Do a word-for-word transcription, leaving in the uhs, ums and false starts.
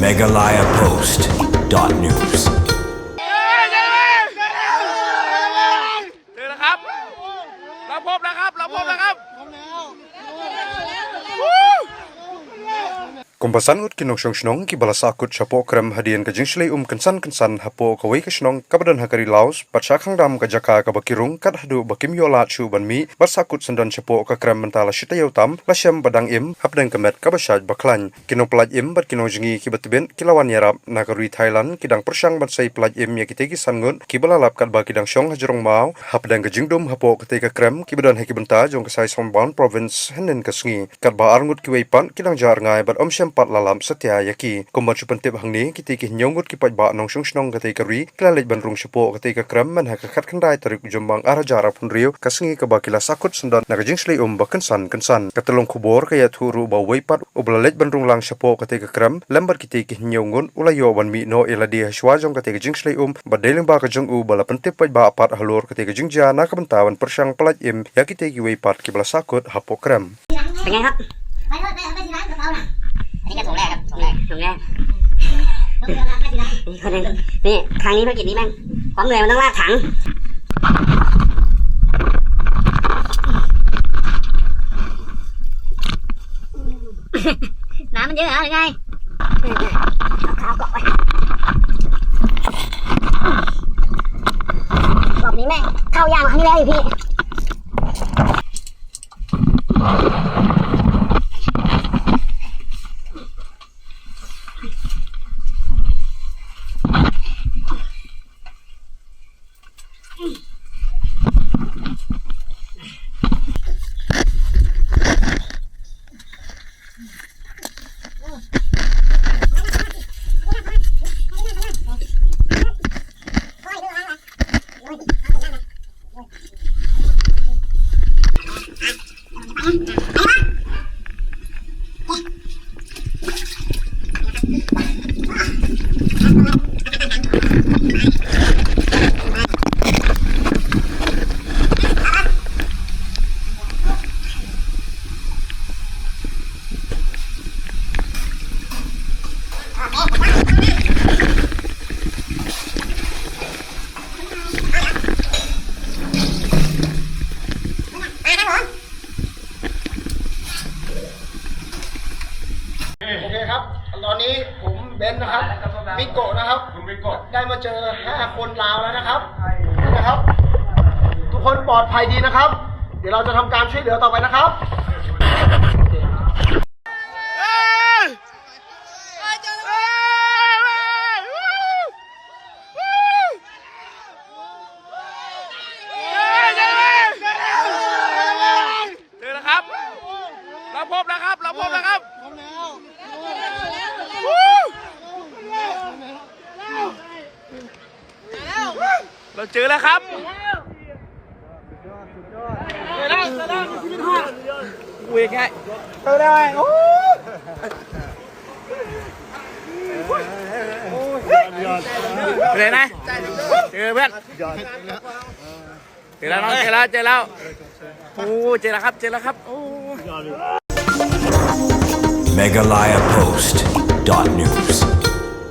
Meghalaya Post dot news. เจอแล้วครับ เราพบแล้วครับ เราพบแล้วครับ Kumba san ngut ki nongshong shnong kiba la sahkut shapoh krem hadien ka jingshlei um kynsan kynsan hapoh kawei ka shnong kaba don ha ka ri Laos, bad shah khang dam ka jaka kaba ki rung kat haduh ba kim ïoh lad shuh ban mih, bad sahkut syndon shapoh ka krem mynta la shi taïew tam, la shem ba dang im hapdeng ka met kaba shait ba khlaiñ. Ki nongpyllait im bad ki nongjngi kiba tbit ki la wan ïarap na ka ri Thailand, ki dang pyrshang ban sei pyllait im ïa kitei ki san ngut kiba la lap katba ki dang shong ha jrong maw hapdeng ka jingdum hapoh katei ka krem, kiba don ha ki bynta jong ka Sai Sombawn Province hynnin ka sngi. Katba ar ngut kiwei pat ki dang jah rngai bad ym shym pat la lap satia ïa ki. Kumban shu pyntip hangne, kitei ki hynñiew ngut ki paidbah nongshong shnong katei ka ri ki la leit ban rung shapoh katei ka krem mynha ka khatkhyndai tarik u Jymmang ar hajar arphew hynriew, ka sngi kaba ki la sahkut syndon na ka jingshlei um ba kynsan kynsan. Ka tyllong khubor ka ïathuh ruh ba uwei pat uba la leit ban rung lang shapoh katei ka krem lem bad kitei ki hynñiew ngut u la ïoh ban mih noh ïa lade hashwa jong katei ka jingshlei um, bad dei lyngba ka jong u ba la pyntip paidbah pat halor katei ka jingjia na ka bynta ban pyrshang pyllait im ïa kitei kiwei pat kiba la sahkut hapoh krem. เป็นไงครับ อันนี้แค่ถุงแรกครับ ถุงแรก ถุงแรก นี่คนหนึ่ง นี่ ครั้งนี้ธุรกิจนี้แม่ง ความเหนื่อยมันต้องลากถัง น้ำมันเยอะเหรอหรือไง เอาเท้าเกาะไว้ รอบนี้แม่งเข้ายากกว่าครั้งที่แล้วอีกพี่ โอเคครับ ตอนนี้ผมเบนซ์นะครับ มิโกะนะครับ คุณมิโกะ ได้มาเจอห้าคนลาวแล้วนะครับ นะครับ ทุกคนปลอดภัยดีนะครับ เดี๋ยวเราจะทำการช่วยเหลือต่อไปนะครับ เจอแล้วครับ เราพบแล้วครับ เราพบแล้วครับ เราเจอแล้วครับ เจอแล้ว เจอแล้ว กูเองไง เจอได้ โอ้ ไปไหนนะ เจอเพื่อน เจอแล้วน้อง เจอแล้ว เจอแล้ว โอ้ เจอแล้วครับ เจอแล้วครับ โอ้ Meghalaya Post dot news.